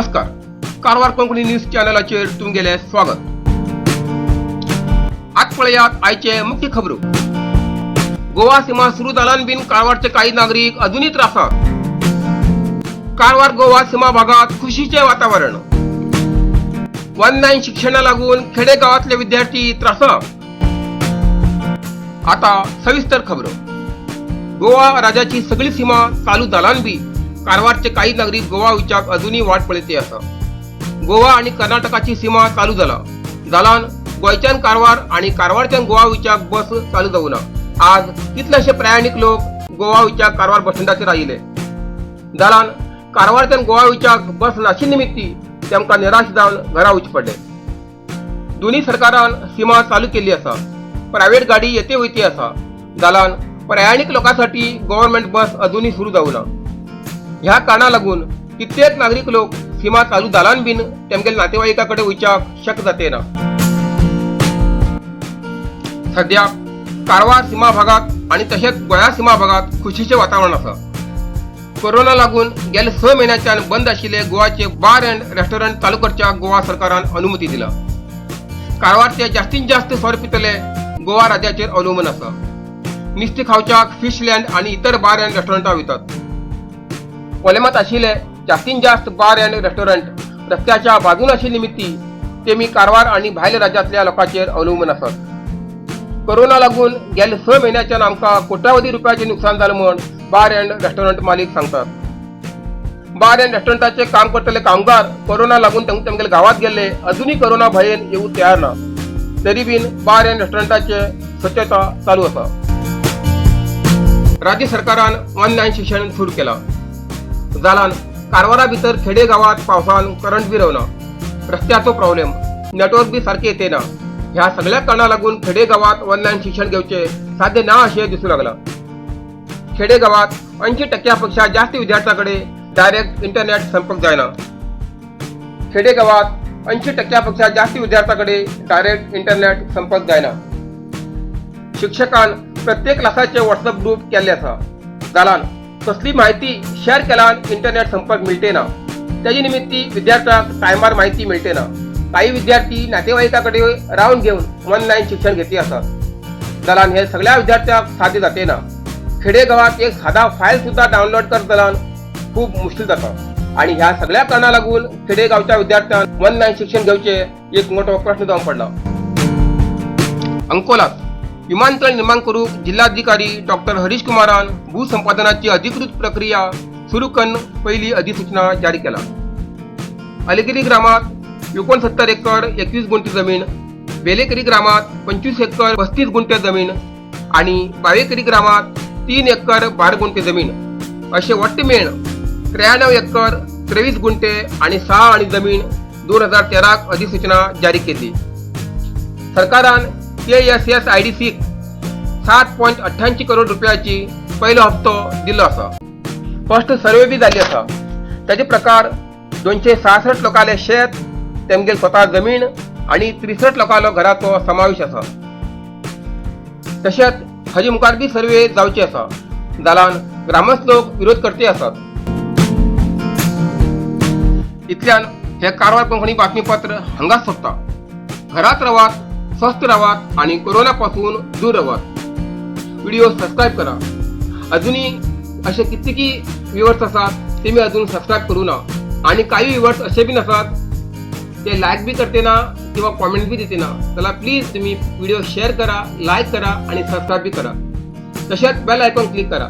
नमस्कार, कारवार कोंकणी न्यूज चॅनलाचेर तुमगेलें स्वागत. आज पळयात आयचे मुख्य खबरो. गोवा सीमा सुरू जाल्यान बीन कारवारचे काही नागरीक अजूनही त्रासात. कारवार गोवा सीमा भागात खुशीचे वातावरण. ऑनलाईन शिक्षणा लागून खेडेगावातले विद्यार्थी त्रासात. आता सविस्तर खबरो. गोवा राज्याची सगळी सीमा चालू जाल्यान बी कारवारचे काही नागरीक गोवा वयच्याक अजूनही वाट पळयते आसा. गोवा आणि कर्नाटकाची सीमा चालू जाला जाल्यान गोंयच्यान कारवार आणि कारवारच्यान गोवा वयच्याक बस चालू जावना. आज कितलेशे प्रयाणीक लोक गोवा वयच्याक कारवार बस स्टँडाचेर आयिल्ले. जाल्यान कारवारच्यान गोवा वयच्याक बस नाशिल्ले निमित्ती तेमकां निराश जावन घरा वचचें पडलें. दोन्ही सरकारान सीमा चालू केल्ली आसा. प्रायव्हेट गाडी येते वयती आसा. जाल्यान प्रयाणीक लोकांसाठी गव्हर्नमेंट बस अजूनही सुरू जावना. ह्या कारणा लागून कित्येक नागरीक लोक सीमा चालू जाल्यान बीन तेमगेले नातेवाईका कडेन वयच्याक शक्य जाते ना. सध्या कारवार सीमा भागात आणि तशेंच गोंया सीमा भागात खुशीचें वातावरण आसा. कोरोना लागून गेले 6 म्हयन्याच्यान बंद आशिल्ले गोवाचे बार अँड रेस्टॉरंट चालू करच्याक गोवा सरकारान अनुमती दिला. कारवारचे जास्तीत जास्त सोरो पितले गोवा राज्याचेर अवलंबून आसा. नुस्तें खावच्याक फिशलँड आणि इतर बार अँड रेस्टॉरंटां वयतात. कोलेमात आशिल्ले जास्तीत जास्त बार अँड रेस्टॉरंट रस्त्याच्या बाजून आशिल्ले निमित्ती तेमी कारवार आणि भायल्या राज्यांतल्या लोकांचेर अवलंबून आसात. कोरोना लागून गेले 6 म्हयन्याच्यान आमकां कोट्यावधी रुपयाचें नुकसान जालें म्हूण बार अँड रेस्टॉरंट मालीक सांगतात. बार अँड रेस्टॉरंटाचे काम करतले कामगार कोरोना लागून तेमगेले गांवात गेल्ले अजूनही कोरोना भंयेन येवंक तयार ना. तरी बीन बार अँड रेस्टॉरंटाचे स्वच्छता चालू आसा. राज्य सरकारान ऑनलायन शिक्षण सुरू केलां. जाल्यान कारवारा भितर खेडे गांवात पावसान करंट बी रावना, रस्त्याचो प्रॉब्लेम, नेटवर्क बी सारकें येते ना. ह्या सगळ्या कारणां लागून खेडे गांवात ऑनलायन शिक्षण घेवचें साध्य ना अशें दिसूं लागलां. खेडे गांवात 80% पेक्षा जास्त विद्यार्थ्यां कडेन डायरेक्ट इंटरनेट संपर्क जायना. खेडे गांवात 80% पेक्षा जास्त विद्यार्थ्यां कडेन डायरेक्ट इंटरनेट संपर्क जायना. शिक्षकान प्रत्येक क्लासाचे व्हॉट्सअप ग्रुप केल्ले आसा. जाल्यान कसली माहिती शेअर केल्यान इंटरनेट संपर्क मिळते ना. त्याची निमित्ती विद्यार्थ्यांक टायमार माहिती मिळते ना. काही विद्यार्थी नातेवाईका कडेन रावन घेवन ऑनलायन शिक्षण घेती आसात. जाल्यान हे सगळ्या विद्यार्थ्यांक साध्य जाते ना. खेडे गांवात एक सादा फायल सुद्धा डाउनलोड करत जाल्यान खूब मुश्कील जाता आणि ह्या सगळ्या कारणां लागून खेडे गावच्या विद्यार्थ्यांक ऑनलायन शिक्षण घेवचे एक मोठो प्रश्न जावन पडला. अंकोलात विमानतळ निर्माण करूंक जिल्हाधिकारी डॉक्टर हरीश कुमारान भूसंपादनाची अधिकृत प्रक्रिया सुरू करून पहिली अधिसूचना जारी केला. अलिगिरी ग्रामात 69 एकर 21 गुंठे जमीन, बेलेकरी ग्रामात 25 एकर 35 गुंठे जमीन आणि बावेकरी ग्रामात 3 एकर 12 गुंठे जमीन असे वट्ट मेळ 93 एकर 23 गुंठे आणि 6 आणि जमीन 2013 अधिसूचना जारी केली. सरकारान KSSIDC 7.88 crore रुपयाची पहिलो हप्तो दिल्लो आसा. फर्स्ट सर्वे बी जाल्ली आसा. त्याचे प्रकार 266 लोकांले शेत, तेमगेल स्वता जमीन आणि 63 लोकांलो घराचो समावेश आसा. तशेंच हाजे मुखार बी सर्वे जावचे आसा. जाल्यान ग्रामस्थ लोक विरोध करते आसात. इतल्यान हे कारवार कोंकणी बातमीपत्र हांगाच सोंपता. घरात रावात, स्वस्थ रावात आणि कोरोना पासून दूर रावात. व्हिडिओ सबस्क्राईब करा. अजूनही असे कित्येकी व्ह्युअर्स आसात, ते मी अजून सबस्क्राईब करू ना आणि काही व्ह्युअर्स असे बी आसात, ते लाईक बी करते ना किंवा कॉमेंट बी देते ना. त्याला प्लीज तुम्ही व्हिडिओ शेअर करा, लाईक करा आणि सबस्क्राईब बी करा. तशेंच बेल आयकॉन क्लिक करा.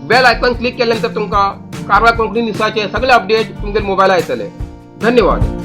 बेल आयकॉन क्लिक केल्यानंतर तुमकां कारवार कोंकणी न्यूजाचे सगळे अपडेट तुमच्या मोबायलार येतले. धन्यवाद.